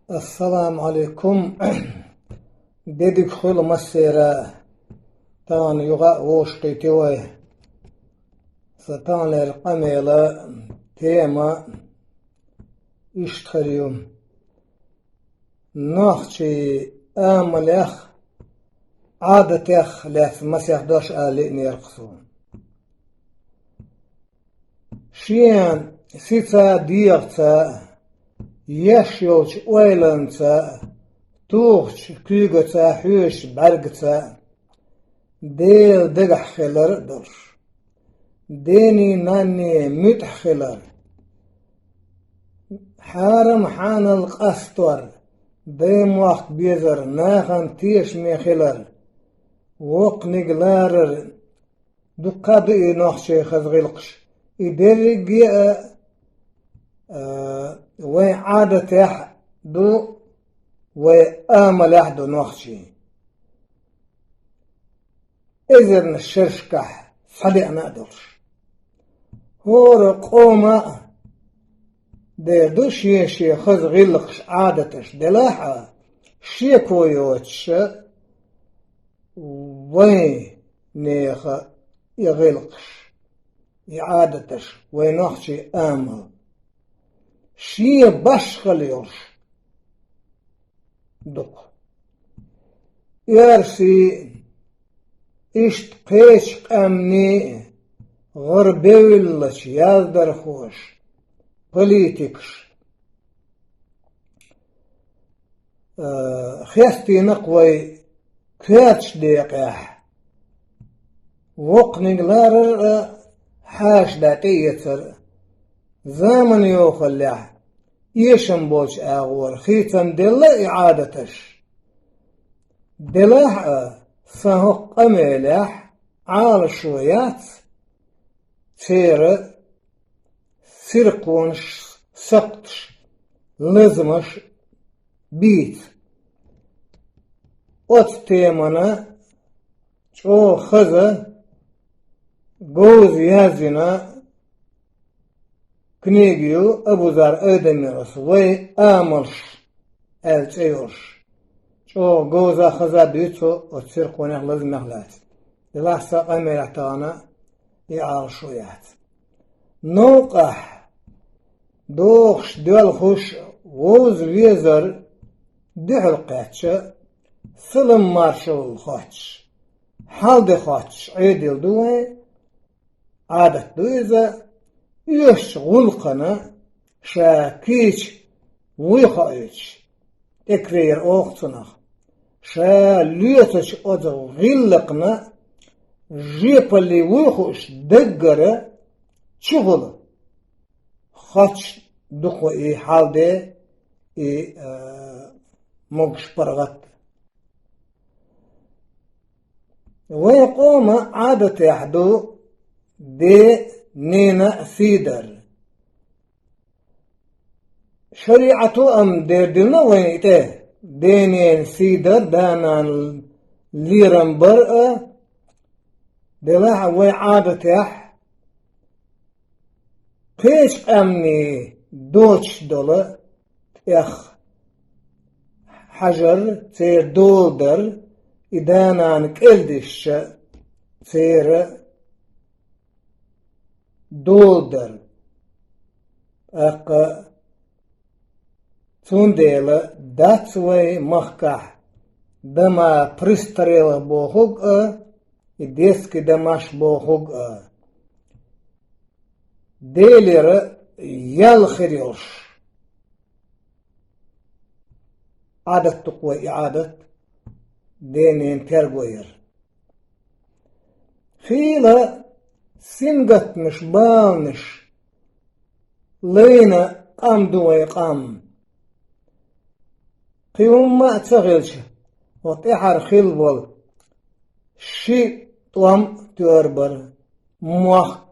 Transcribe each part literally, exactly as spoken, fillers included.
Ассаламу Ӏалайкум. Де дика хуьлда массеран, тахана юха а вовшахкхийтина вай. Сан таханлера къамела тема иштта хир ю: нохчийн амалех, Ӏадатех лаьцна масех дош ала лиънера-кх суна. Шен сица, дегӀаца, еш йолчу ойланца, тухучу куьйгаца, хьоьжучу бӀаьргаца Делан дагахь хилар а долуш, дена, нанна муьтӀахь хилар, хьарам-хьанал къастор, даймохк безар, нахана тешаме хилар, воккханиг ларар, дуккха а ду и нохчийн хаза гӀиллакхаш. И дерриге а, а, вайн Ӏадатехь а ду, вайн амалехь а ду нохчийн. Эзарнаш шерашкахь схьадеана а долуш. ХӀора къоман а дер ду шен-шен хаза гӀиллакхаш, Ӏадаташ. Делахь а, шеко йоцуш а, вайн нехан и гӀиллакхаш, и Ӏадаташ, вайн нохчийн амал шен башхалла йолуш ду-кх. Оьрсийн, иштта кхечу къаьмнийн, гӀарабевллачу яздархоша, политикаша, а, хестийна-кх вай коьртачу декъехь воккханиг ларар а, хьаша дӀа тӀеэцар а. Заманан йохаллехь эшам болчу агӀора хийцам делла и Ӏадаташ. Делахь а, сан хӀокху къамелехь Ӏалашо яц церан сиркхонаш, сакхташ, лазамаш бийца. Оцу темана чӀогӀа хаза, говза яздина книга ю Абузар Айдамирас, «Вайн амалш» аьлла цӀе йолуш. ЧӀогӀа говза, хаза дуьйцу оцу сиркхонех, лазамех лаьцна. Делахь сан къамелехь тахана и Ӏалашо яц. Новкъахь дохуш, доьлхуш, вовза-везар дуьхьал кхаьчча, салам-маршалла хоттуш, хьал-де хоттуш Ӏедал ду вайн, Ӏадат ду иза, оьшучу гӀуллакхана ша кийча вуй хоуьйтуш, тӀекарийра оха цунах. Ша лоьцучу оцу гӀиллакхна жоьпалле вуй хууш, даггара чухула хоттуш ду-кх и хьал-де, и, а, могуш-паргӀат. Вайн къоман Ӏадатехь ду ден, ненан а сий дар. ШариӀато а-м дер дина вайн тӀе, ден-ненан сий дар, да-нана лерам бар а. Делахь а, вайн Ӏадатехь кхечу къаьмнийн доцуш долу тӀех хьажар, церан дола дар, и да-нана кӀел дисча, церан дола дар. ТӀаккха цундела дац вайн махкахь дома престарелых бохург а, и детский домаш бохург а. Делера ял хир йолуш Ӏадат ду-кх вайн и Ӏадат, ден-ненан терго яр. Хийла сингаттамаш, баланаш лайна къам ду вайн къам. Кхин хӀумма а ца хилча, хӀокху тӀаьхьара хилла волу ши тӀом а тоьар бара: мохк,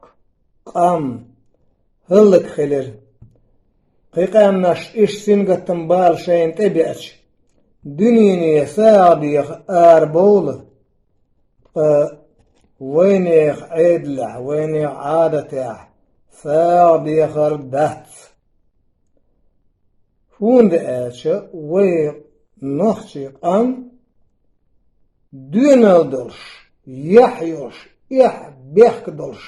къам хӀаллакьхилира. Кхин къаьмнаш иштта сингаттам, бала шайна тӀе беача, дуьнене сагӀа деха арабовла, ткъа вайнехан Ӏедалехь, вайнехан Ӏадатехь сагӀа дехар дац. ХӀунда аьлча вай нохчий къам доьналла долуш, яхь йолуш, эхь-бехк долуш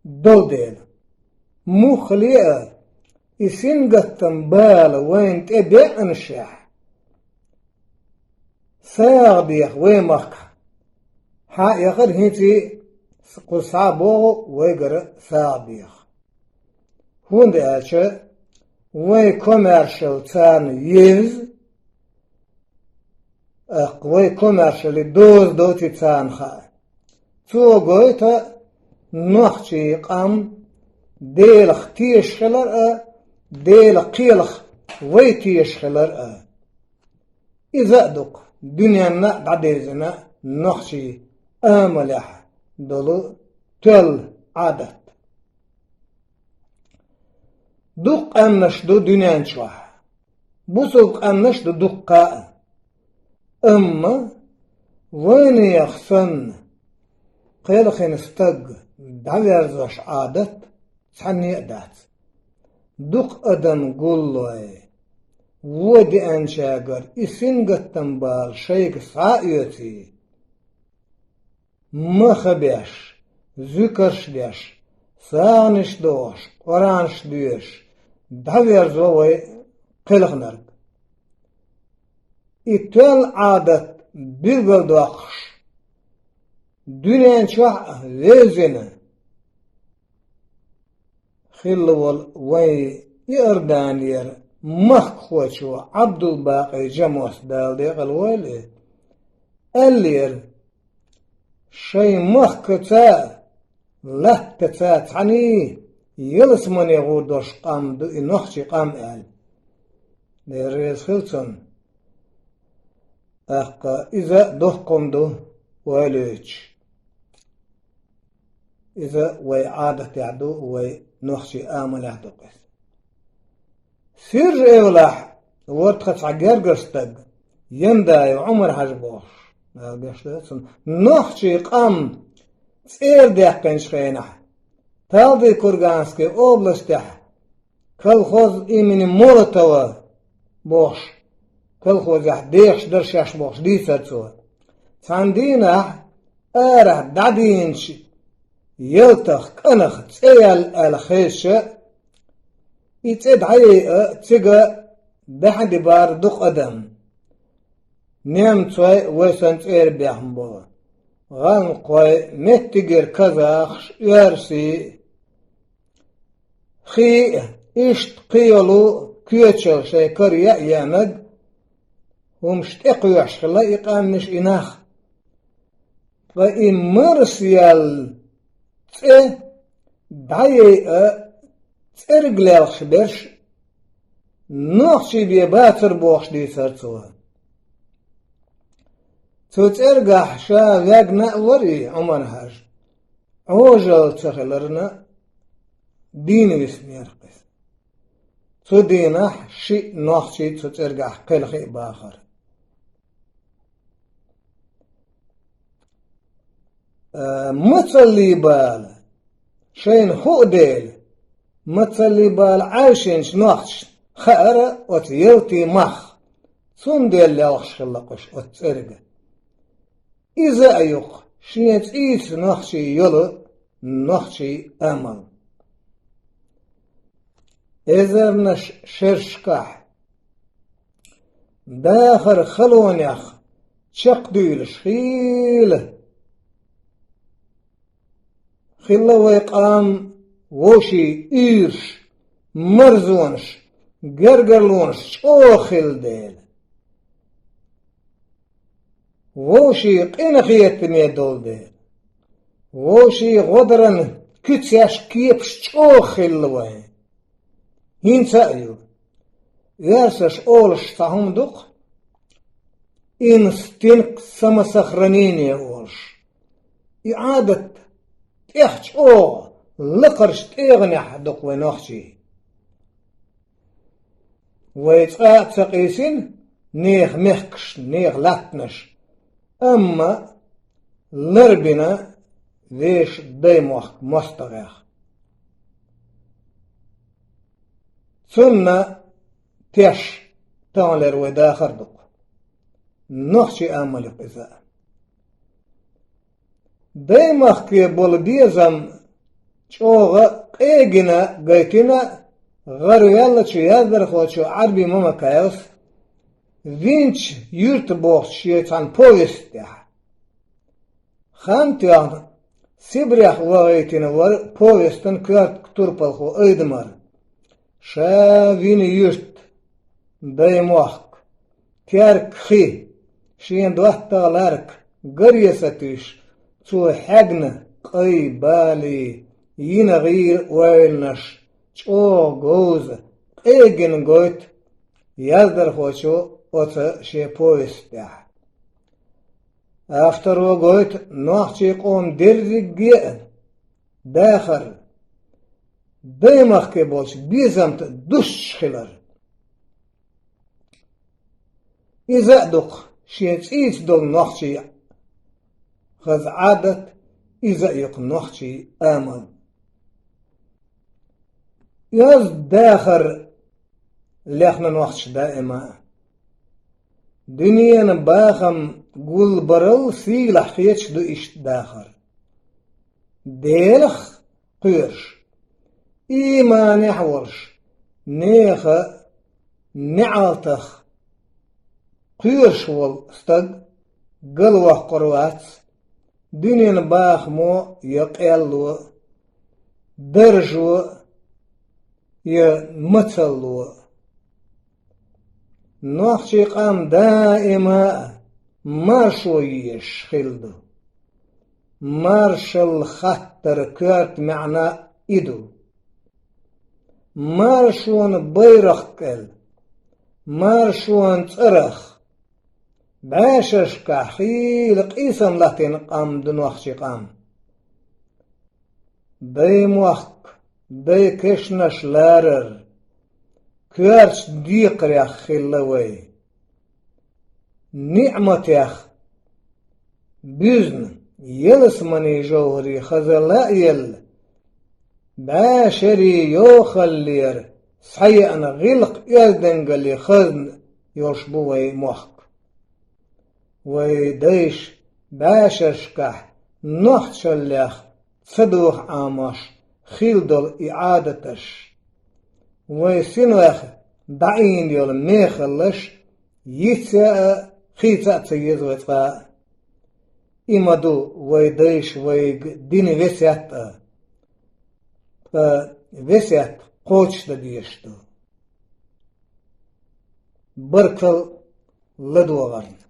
долу дела. Муххале а и сингаттам бала вайна тӀе беанашехь, сагӀа деха вай махкахь. Хьан а яхара хӀинца а кхуза схьа а богӀу вайгара сагӀа деха. ХӀунда аьлча вай комаьршалла царна евза, тӀаккха вай комаьршаллин доза доций царна хаьа. Цо гойту нохчий къам Делах тешаш хилар а, Делан кхелах вай тешаш хилар а. Иза а ду-кх дуьненна а дӀадирзина нохчий амалехь долу тоьлла Ӏадат. Дукха къаьмнаш ду дуьнен чохь, бусулба къаьмнаш ду дуккха а. Амма вайнех санна кхелхина стаг дӀаверзош Ӏадат цхьанне а дац. Дукха адам гуллой, вон деанчаьргара и сингаттам бала шайга схьа а оьций, маха беш, зуькарш деш, сагӀанаш дохуш, Къуръанаш доьшуш, дӀаверзо вай кхелхинарг. И тоьлла Ӏадат билгалдоккхуш, дуьнен чохь а вевзина хилла волу вайн Иорданера махкахочо Ӏабдул-Бакъи Джамос, Дала декъала войла и, аьллера: «Шайн махкаца а, латтаца а цхьаьний ялсамане гӀур долуш къам ду и нохчий къам», – аьлла. Дела реза хила цунна. ТӀаккха иза доккха хӀума ду ойла йойтуш. Иза вай Ӏадатехь ду, вай нохчий амалехь ду-кх иза. Суьржа-Эвлахь вара тхан цхьа гергара стаг, Яндаев Ӏумар-Хьаьжа бохуш, Дала гечдойла цунна, нохчий къам цӀера даьккхинчу хенахь, Талдыкурганский областехь колхоз имени Молотова бохуш, колхозехь дехаш дара шаьш бохуш дийцара цо. Цхьана дийнахь арахь дӀадийначу ялтах, кӀанах цӀе яьлла аьлла хезча, и цӀе дӀаяйа, цига баьхьа дибара дукха адам. Немцой вай санна цӀера бехна бу. ГӀалмакхой, меттигера казахаш, оьрсий, хи а, иштта кхин йолу коьчал шайн кара яа а еанарг, хӀумаш тӀекхоьхьуш хилла и къаьмнаш, и нах. Ткъа и марсаяьлла цӀе дӀаяйа, цӀерга лелхаш берш нохчий бен бацара бохуш дийцара цо. Цу цӀергахь ша вегна а вара и Ӏумар-Хьаьжа, Ӏожалла ца хиларна дийна виснера-кх иза. Цу дийнахь шиъ нохчий цу цӀергахь кхелхи а бахара. Э, мацаллий бала шайна хуу дела, мацаллий бала Ӏаьвшинчу нохчашна хаьара оцу ялтин мах, цундела лелхаш хилла-кх уьш оцу цӀерга. Иза а ю-кх шен цӀийца нохчий йолу нохчий амал. Эзарнаш шерашкахь, дахар халонех чекхдуьйлуш хийла хилла вай къам вовшийн уьйраш, марзонаш, гергарлонаш чӀогӀа хилла дела. Вовшийн къинхетаме долу дела. Вовшийн гӀодаран куьцеш, кепаш чӀогӀа хилла вайн. ХӀинца а ю. Оьрсаша олуш цхьа хӀума ду-кх, инстинкт самосохранения олуш. И Ӏадат тӀех чӀогӀа лакхарчу тӀегӀанехь ду-кх вай нохчий. Вай цкъа а ца къийсина нехан мехкашна, нехан латтанаш, амма ларбина вешан даймохк мостагӀех. Цунна теш таханлера вай дахар ду-кх. Нохчийн амал ю-кх иза. Даймахке болу безам чӀогӀа къегина гайтина гӀараваьллачу яздархочо Ӏарби Мамакаевс «Винчу юьрта» бохучу шен цхьана повестехь. Хан тоьхна Сибрех вахийтина вара повестан коьртачу турпалхо Айдамар. Ша вина юьрт, Даймохк, Керг-хи, шен доттагӀа ларк, гаре ца туьйсуш, цо хьегна къай, бали, йина гӀийла ойланаш чӀогӀа говза, къегина гойту яздархочо оцу шен повестехь. Авторо гойту нохчийн къоман дерриге а дахар, Даймахке болчу безамца дуссуш хилар. Иза а ду-кх шен цӀийца долу нохчийн хаза Ӏадат, иза а ю-кх нохчийн амал. Оьзда дахар лехна нохчаша даима а. Дуьненан бахам гулбарал сийлахь хеташ ду иштта дахар. Делах кхоьруш, ийманехь а волуш, нехан неӀалтах кхоьруш волу стаг галвоккхур вац, дуьненан бахамо я къелло, даржо я мацалло. Нохчийн къам даима а маршо езаш хилла ду. Маршалла хаттар коьрта маьӀна и ду. Маршонан байракх кӀел, маршонан цӀарах, бӀешерашкахь хийла къийсам латтийна къам ду нохчийн къам. Даймохк, дайн кешнаш ларар, коьртачу декхарех хилла вай. НиӀматех буьзна, ялсаманин жовхӀаре хаза лаелла, бӀешерийн йохаллера схьаеана гӀиллакх оьздангаллин хазна йолуш бу вай мохк. Вай дайша бӀешерашкахь нохчаллех ца доха Ӏамош хилла долу и Ӏадаташ, вай синойх дӀаийна йолу мехаллаш йица а, хийца а ца еза вай цкъа а. И ма ду вай дайша вайга дина весет а, ткъа весет кхочушдан дезаш ду. Баркалла ладогӀарна.